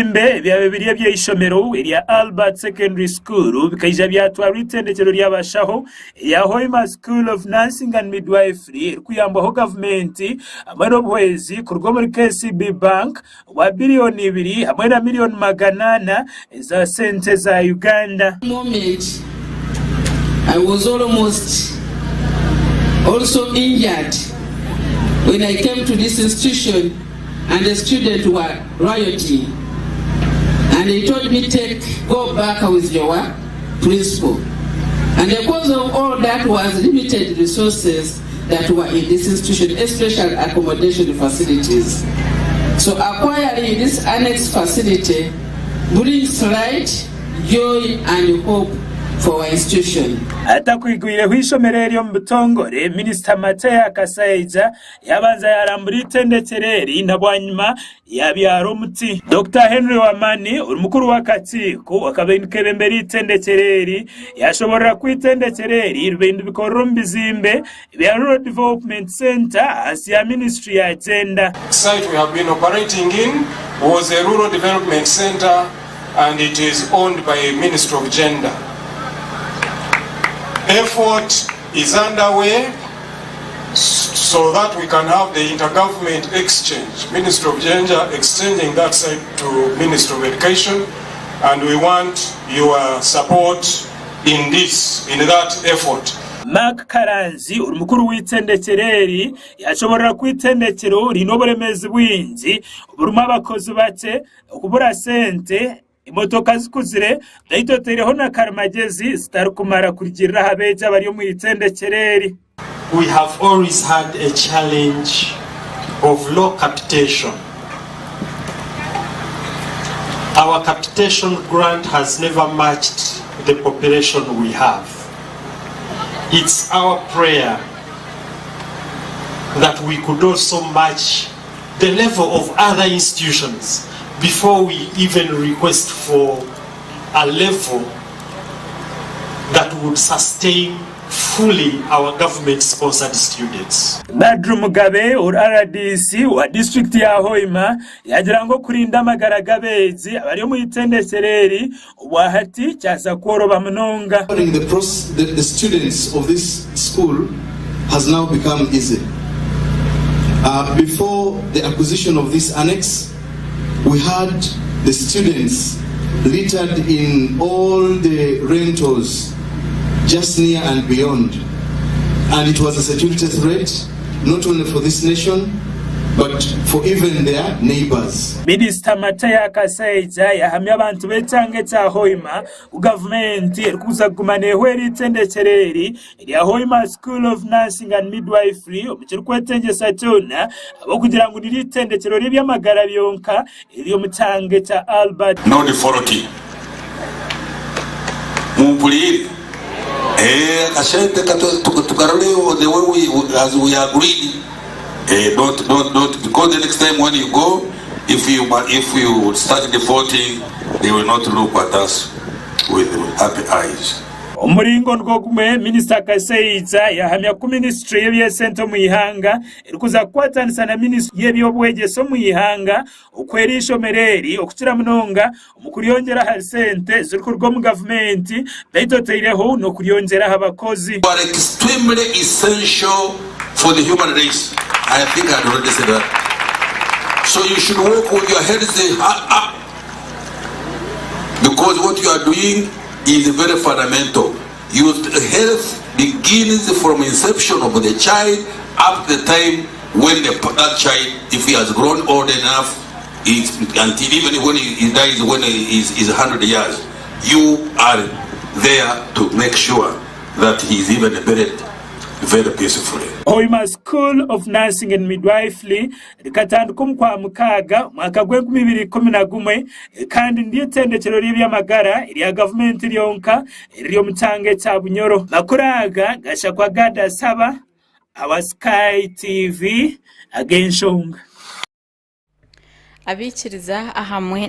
Ebizimbe ebyaba biri eby'eishomero erya Albert Secondary School bikaija byatwarwa eitendekyero ry'abashaho erya Hoima School of Nursing and Midwifery erikuyambwaho gavumenti hamwe n'obuhwezi kuruga omuri KCB Bank obwa biriyoni ibiri hamwe na miriyoni 400 eza sente za Uganda. Moment I was almost also injured when I came to this institution and the students were rioting and they told me take go back with your principal and the cause of all that was limited resources that were in this institution especially accommodation facilities so acquiring this annex facility brings light joy and hope for our institution. Atakwigwireho eishomero eri omu butongore, Minisita Matia Kasaija Yaabanza yaarambura eitendekyero eri na bwanyima yaabyara omuti. Dokita Henry Wamani ori mukuru w'akakiiko akabaire nikeebembera eitendekyero eri yaashoboorora ku eitendekyero eri ribaire nirikorera omu bizimbe bya Rural Development Centre ahansi ya minisiture ya Gender. Site we have been operating in was a rural development centre and it is owned by Ministry of Gender. Effort is underway so that we can have the intergovernment exchange, Ministry of Gender exchanging that site to Ministry of Education, and we want your support in this, in that effort. Mark Karanzi ori mukuru w'eitendekyero eri yashoborora ku eitendekyero riine oburemeezi bwingi oburimu abakozi bakye, okubura sente, Emotoka zikuzire beitu otaireho na karimagyezi zitarikumara kurugiirira aha beegi abari omu itendekyero eri. We have always had a challenge of low capitation. Our capitation grant has never matched the population we have. It's our prayer that we could also match the level of other institutions before we even request for a level that would sustain fully our government sponsored students. Badru Mugabe ori rdc wa disiturikiti ya Hoima yaagira ngu okurinda amagara g'abeegi abari omu itendekyero eri obwahati kyaza kworoba munonga. The, the, the students of this school has now become easy. Uh, before the acquisition of this annex, we had the students littered in all the rentals just near and beyond. And it was a security threat, not only for this nation, but for even their neighbors. Minisita Matia Kasaija yahamya abantu b'ekyanga ekya Hoima ku gavumenti erikuza kuguma neehwera eitendekyero eri erya Hoima School of Nursing and Midwifery omu kirikwetengyesa kyona ahabw'okugira ngu niryo eitendekyero ry'eby'amagara byonka eriri omu kyanga ekya Albert. No defaulting. Mumpuriire? Eh, akashente tukarore the way we, as we agreed. Eh, don't, don't, don't, because the next time when you go, if you, if you start defaulting, they will not look at us with happy eyes. Omu muringo nigwo gumwe, Minisita Kasaija yahamya ku minisiture y'eby'esente omu ihanga erikuza kukwatanisa na minisiture y'eby'obwegyese omu ihanga okuhwera eishomero eri okukira munonga omu kuryongyera ahari sente ezirikuruga omu gavumenti beitu otaireho n'okuryongyera aha bakozi. You are extremely essential for the human race. I think I had already said that. So you should walk with your heads up because what you are doing is very fundamental. Your health begins from inception of the child up to the time when the, that child, if he has grown old enough, is, until even when he, he dies when he is, is 100 years, you are there to make sure that he is even buried very peacefully. Hoima School of Nursing and Midwifery rikatandika omu Kwamukaaga omwaka gw'enkumi ibiri ikumi na gumwe kandi niryo itendekyero ry'eby'amagara erya gavumenti ryonka eriri omu kyanga ekya Bunyoro. Amakuru aga gashakwa Gad Asaba awa Sky TV ag'enshonga. Abaikiriza ahamwe.